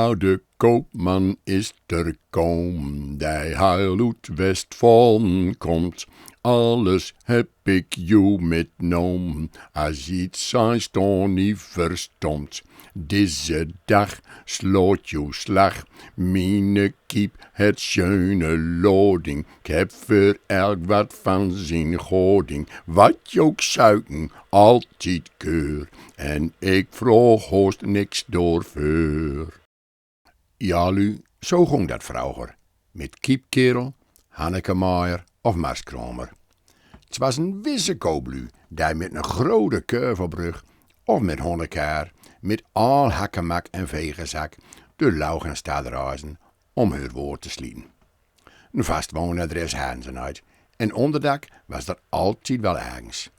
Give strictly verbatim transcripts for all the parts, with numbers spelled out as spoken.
Au, de koopman is d'r kaum, dee heil ut Westfalen kumt. Alles heb ik jo mitnaum, as iet sei stoni verstomt. Dise dag slot jo slag, miene kiep het sjeune loding. Ik heb veur elk wat van zien goding. Wat jo ok suiken, altied keur. En ik vroog host niks doorveur. Ja, lu, zo gong dat vreuger, mit kiepkerel, hannekemaier of marskramer. 't Was en wisse kooplu, dee mit en grote keuvelbrug of mit honnekar, mit al hakkemak en vegezak, de laugen stad reisen om heur woord te slieten. En vast woonadres hadden ze nooit, en onderdak was d'r altied wel ergens.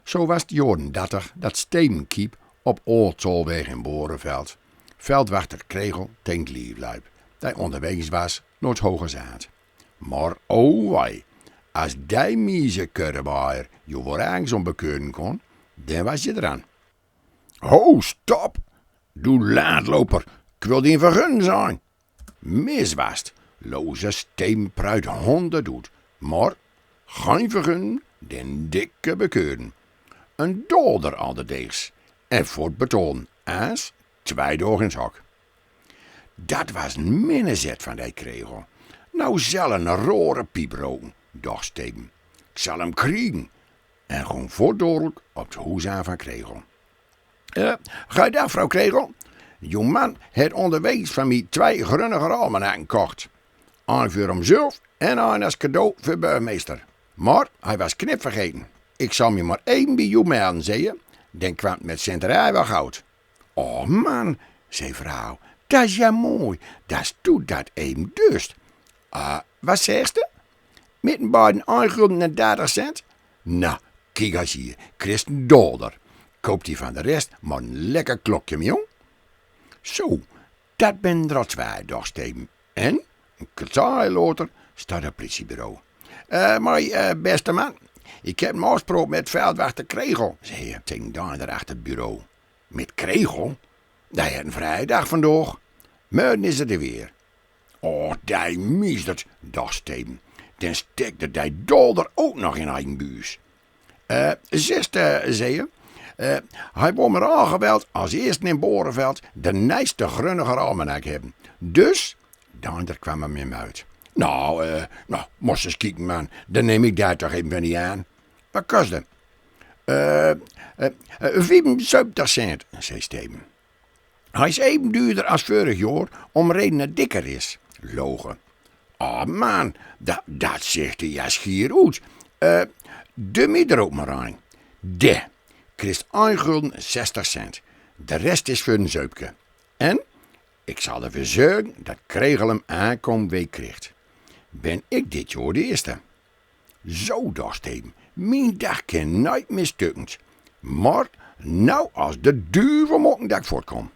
Zo was 't joaren dartig dat Steben Kiep op Old Tolweg in Borenveld veldwachter Kregel ten lief leep, dee onderwegens was nao 't Hoge Zaand. Maar o wei, as dee mieze kurremaier jo woor ergens om bekeuren kon, dan was je d'r aan. Ho, stop! Doe laatloper, ik wil dien vergunning zien. Mis was 't, loze Steben pruid honderd oet, maar gein vergunning, den dikke bekeuring. En dolder alderdeegs, en vort betolen, as twee daog in zak. Dat was en minnezet van dee Kregel. Nou zal 'r en rore piep roken, dacht Steben. Ik zal 'm kriegen. En gong vort doorlek op 't hoes aan van Kregel. Eh, goeiedag, vrouw Kregel. Jong man het onderwegens van mij twee grunnige almanakken kocht. Ein veur hemzelf en ein as cadeau veur burgemeester. Maar hij was knip vergeten. Ik zal mij maar even bij jou melden, zei je. Dan kwam 't met centerij wel goed. O man, zei vrouw, dat is ja mooi, dat doe dat even dust. Ah, wat zegst du? Met en beiden ein gulden en dertig cent? Nou, kiek as hier, krist en dolder. Koop die van de rest maar en lekker klokje, mien jong. Zo, dat ben d'r al twee, dacht Steben. En en kwartier later stond 't politiebureau. Eh, maar, eh, beste man, ik heb een afspraak met veldwachter Kregel, zei hij tegen de ander achter 't bureau. Met Kregel? Dee het en vrije dag vandaag. Morgen is 'r d'r weer. Och, dee miest 't, dacht Steben. Dan stekte dee dolder ook nog in eigen buus. Eh, zuster, zei je, eh, hij wou maar aangebeld als eerste in Borenveld de nijste grunnige almanak hebben. Dus, de ander kwam 'm in muit. Nou, eh, nou, mos eens kieken, man, dan neem ik daar toch even van die aan. Wat kost 'm? Eh, eh, eh, vierenzeventig cent, zei Steben. Hij is even duurder als vorig jaar, om reden dat dikker is. Logen. Ah, man, dat, dat zegt hij ja schier oet. Eh, doe mij d'r ook maar aan. De, krist ein gulden en zestig cent. De rest is veur een zeupke. En ik zal ervoor zorgen dat Kregel 'm aankomende week krijgt. Ben ik dit jaar de eerste. Zo, dacht Steben, mien dag kan nooit meer stukend. Maar nou als de duvel maken dat ik voortkom.